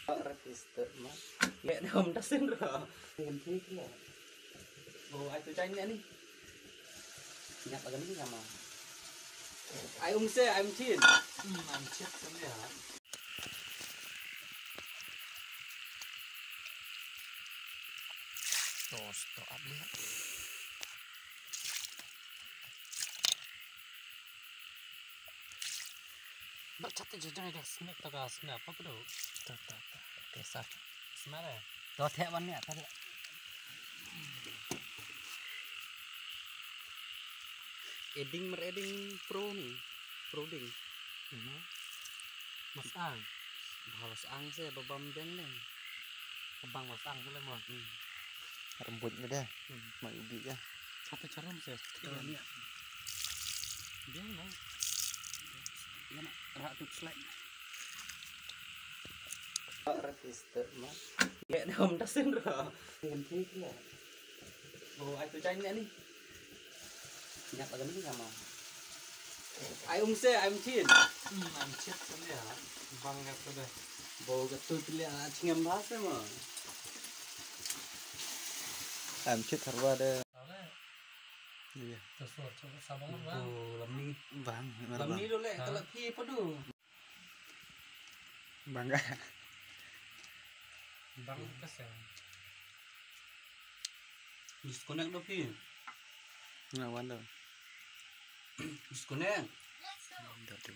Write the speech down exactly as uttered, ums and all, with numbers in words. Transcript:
Artist ma. Nge dom tasin ro. Ngan klik lah. Oh, ai tu cai ni ni. Nyap agam ni sama. Ai um se, ai um chin. Hmm, ai um chin sama ya. Tos to abli. Ba chat te jajang ida snek ta ka snek apa pedo? Ta ta ta. Oke sah. Snek ya? To thek ban ya ta. Eding mer eding pro ni. Pro ding. Mhm. Mas ang. Bha mas ang se babam deng ne. Babam mas ang se le mo. Hmm. Rembut ni deh. Hmm. Mai ubi ya. Satu cara mesti. Iya, iya. Dia mana? Iya, nak. Rak tu slide. Artist ma. Nge dom tasin ro. Ngan klik lah. Oh, ai tu cai ni ni. Nyap agam ni sama. Ai um se, ai um chin. Hmm, ai um chin sama ya. Bang ka tu deh. Bo ka tu tili a chingam bha se mo. Ai um chin harwa de. Iya. Tu so, so sabang bang. Bo lam ni. Bang, lam ni dole, kalau phi padu. Bang ka. Bang ka se. Disconnect do phi. Na wan do. Disconnect. Do tu.